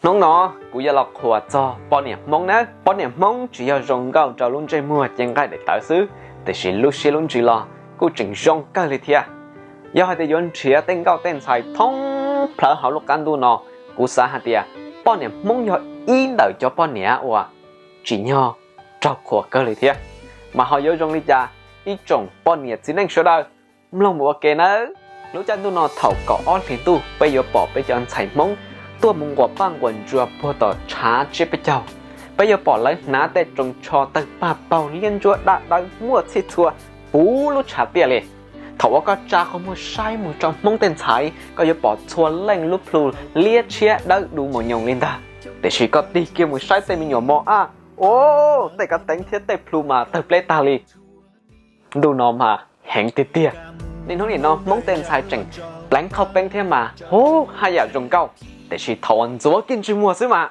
Hnub no kuv yuav los qhuas txog poj niam Hmoob nawb. Poj niam Hmoob tsis yog zoo nkauj rau lub ntsej muag cev nqaij daim tawv xwb, tiam sis lub siab lub ntsws los kuj tseem zoo kawg li thiab. Yog hais tias yuav nrhiav tej nkauj tej ntxhais thoob plaws hauv lub qab ntuj no, kuv xav hais tias poj niam Hmoob yog ib ntawm cov poj niam uas tsim nyog raug qhuas kawg li thiab. Mas ho yuav zoo li cas, ib tsoom poj niam txiv neej sawv daws, mloog mus ua ke nawb. Lub caij ntuj no thaum kaum ob hlis ntuj peb yuav pom peb cov ntxhais Hmoob tuaj mus nquas paj nquas ntsuas puag tom tshav tsiab peb caug. Peb yuav pom lawv hnav tej tsoos tsho tawg pag paug liab ntsuab daj dawb muaj txhij txhua puv lub tshav tiaj li. Thaum uas koj tsa qhov muag saib mus rau Hmoob tej ntxhais, koj yuav pom txhua leej lub plhu liab tshiab dawb du mos nyoos li ntag. Tiam sis koj tig kiag mus saib tej me nyuam mos ab, o, tej kav teev thiab tej plhu mas tawg pleb tag li. Ntuj no mas heev tiag tiag. Niaj hnub nim no Hmoob tej ntxhais tseem pleev qhauj peeb thiab mas hu haj yam zoo nkauj, tiam sis thaum uas ntxuav kiag ntsej muag xwb mas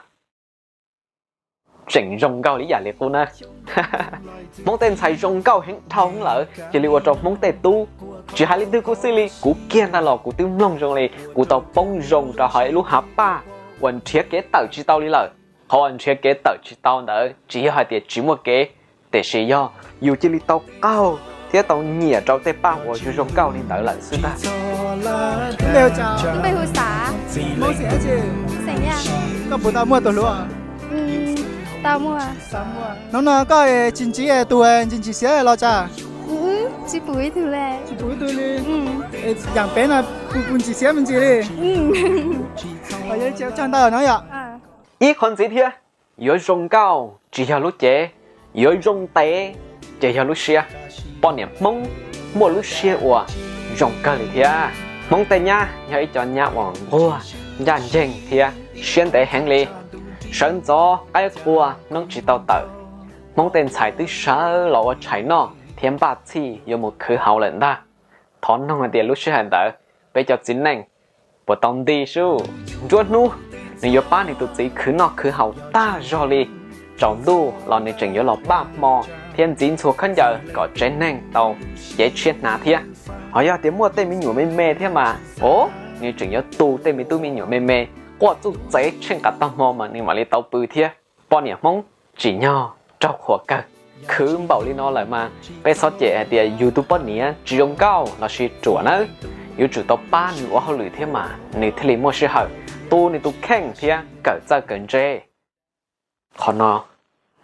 tseem zoo nkauj li yam li qub na. Hmoob tej ntxhais zoo nkauj heev dhau lawm, cia li ua rau Hmoob tej tub, tsis hais leej twg kuj xij li, kuv kiag ntag los kuv twb mloog zoo li kuv tau poob zoo rau hauv ib lub hav paj uas nrhiav kev tawm tsis tau li lawm. Qhov uas nrhiav kev tawm tsis tau ntawd tsis yog hais tias tsis muaj kev, tiam sis yog yus cia li tau qaug thiab tau nyiam rau tej paj uas zoo zoo nkauj li ntawd lawm xwb ntag. Koj puas tau muaj tus hlub? Hnub no koj tsis ntsib tus ntsis ntsis xiab los cas? Tsis pum ib tug li. Yaam peb no puas ntsis xiab me ntsis li? Ua tsaug ntau no yom. Ib qhov ntxiv thiab, yuav zoo nkauj tsis yog lub cev, yuav zoo ntev ces yog lub siab. Poj niam Hmoob muaj lub siab uas zoo kawg li thiab. Hmoob tej nyab yog ib co nyab uas nquag, ncaj ncees thiab siab ntev heev li. Sawv ntxov qaib qua hnub tsis tau tawm, Hmoob tej ntxhais twb sawv los ua tshais noj thiab npaj txhij yuav mus khwv haus lawm ntag. Thov noog hais tias lub sij hawm ntawd peb cov txiv neej puas tau nti sub? Nruab hnub nws yuav pab nws tus txiv khwv noj khwv haus tag zog li, tsaus ntuj los nws tseem yuav los npaj hmo thiab ntxiv ntxhua khaub ncaws kom tsev neeg tau cev tshiab hnav thiab. Ho yog tias muaj tej me nyuam me me thiab mas, o, nws tseem yuav tu tej me tub me nyuam me me quaj txuj txev tsheej qas tag hmo mas nws mam li tau pw thiab. Poj niam Hmoob tsim nyog raug qhuas kawg. Khwv npaum li no lawm mas peb txhob cem hais tias yus tus poj niam tsis zoo nkauj lossis ruam nawb. Yuav tsum tau pab nws ua hauj lwm thiab mas nws thiaj li muaj sij hawm tu nws tus kheej thiab kawm txawj kawm ntse. Qhov no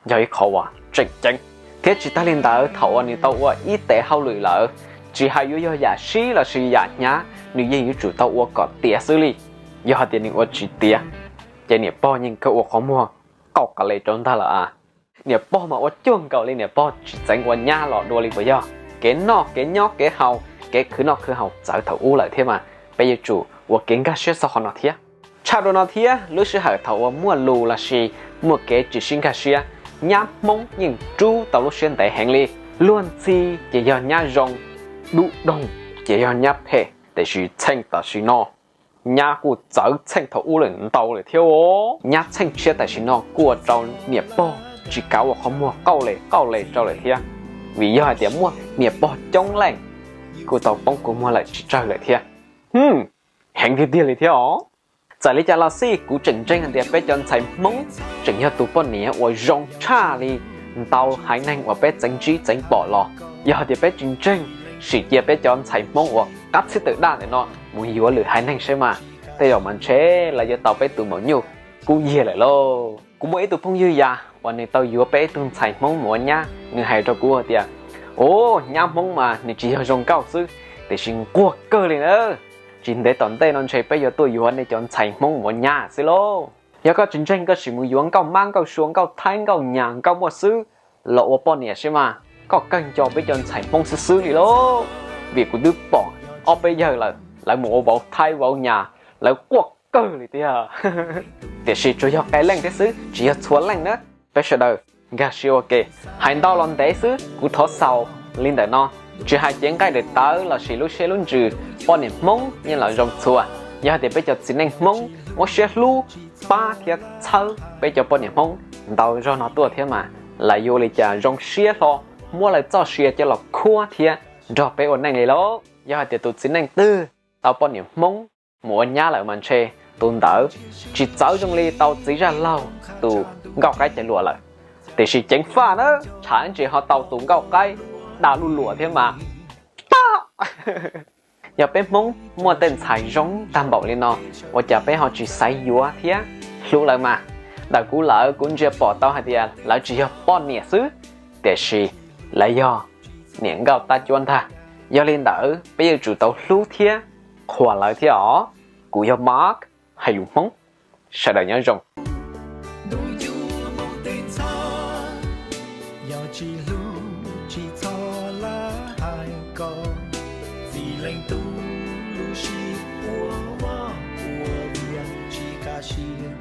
yog ib qhov uas tseem ceeb. Thiab tsis tag li ntawd, thaum uas nws tau ua ib tes hauj lwm lawm, tsis hais yuav yog yam sib lossis yam hnyav, nws yeej yuav tsum tau ua kom tiav xwb li. Yog hais tias nws ua tsis tiav, ces niam pog yeej kawg ua qhov muag qauj qas les rau ntag lawm a. Niam pog mas ua cuag nkaus li niam pog tsis txeev ua nyab los dua li puas yog? Kev noj kev nyob kev haus, kev khwv noj khwv haus txawv thaum ub lawm thiab mas peb yuav tsum ua kev nkag siab txog qhov no thiab. Tshaj dua no thiab, lub sij hawm thaum uas muaj lus lossis muaj kev tsis sib nkag siab, nyab Hmoob yeej rub tau lub siab ntev heev li. Luag ntxhi ces yog nyab zoo, dub doog ces yog nyab phem, tiam sis txheej tam sim no nyab kuj txawv txheej thaum ub lawm ntau lawm thiab. Nyab txheej tshiab tam sim no kuj ua rau niam pog tsis kav ua qhov muag qauj les qauj les rau lawm thiab, vim yog hais tias muaj niam pog coob leej kuj tau poob kua muag lawm tsis tsawg lawm thiab. Heev tiag tiag li thiab os. Txawm li cas los xij, kuv tseem ntseeg hais tias peb cov ntxhais Hmoob tseem yog tus poj niam uas zoo tshaj li ntau haiv neeg uas peb txeev ntsib txeev pom los. Yog hais tias peb tsis ntseeg, sim cia peb cov ntxhais Hmoob uas qab txhib tawm daj ntawm no mus yuav lwm haiv neeg saib mas, tej zaum mas ntshe lawv yuav tau peb tus maum nyuj kub yiag lawm lauj. Kuv muaj ib tug phooj ywg yas uas nws tau yuav peb ib tug ntxhais Hmoob mus ua nyab, nws hais rau kuv hais tias, u, nyab Hmoob mas nws tsis yog zoo nkauj xwb, tiam sis nquag kawg li na. Tsis ntev tom ntej no ntshe peb yuav tuaj yuav nej cov ntxhais Hmoob mus ua nyab xwb lauj. Yog koj tsis ntseeg, koj sim mus yuav nkauj mab nkauj sua nkauj thaib nkauj nyas nkauj muaj xwb los ua poj niam saib mas, koj kawg nco peb cov ntxhais Hmoob xwb xwb li lauj. Vim kuv twb pom ob peb yawg lawm, lawv mus ua vauv thaib vauv nyas, lawv quaj kawg li tiag. Tiam sis tsuas yog qee leej thiab xwb, tsis yog txhua leej na. Peb sawv daws nkag siab ua ke. Hais ntau los ntev xwb, kuv thov xaus li ntawm no. Tsis hais cev nqaij daim tawv lossis lub siab lub ntsws, poj niam Hmoob yeej los zoo txhua. Yog hais tias peb cov txiv neej Hmoob muab siab hlub, pab thiab txhawb peb cov poj niam Hmoob ntau zog no tuaj thiab mas, lawv yuav ua li cas zoo siab hlo muab lawv txoj sia coj los khuab thiab nrog peb ua neej li lauj. Yog hais tias tus txiv neej twg tau poj niam Hmoob mus ua nyab lawm mas ntshe Tus ntawd tsis txawv zoo li tau txiv zaj laug tus nkauj qaib cai luam lawm. Tiam sis ceev faj na, tshav ntsis ho tau tus nkauj qaib dag luj luam thiab mas tag. Yog peb Hmoob muaj tej ntxhais zoo tag npaum li no, ua cas peb ho tsis xaiv yuav thiab hlub lawv mas? Ntawm kuv lawm kuv ntsia pom tau hais tias lawv tsis yog poj niam xwb, tiam sis lawv yog niam nkauj tab cuab ntag. Yog li ntawd peb yuav tsum tau hlub thiab qhuas lawv thiab os. Kuv yog Mark, hais lus Hmoob, sawv daws nyob zoo. Ntuj yuav mus tej ntxhov, yog tsis hlub tsis txhob lawv hais kom, txij leej tub lub sij ua vaj ua vias tsis kaj siab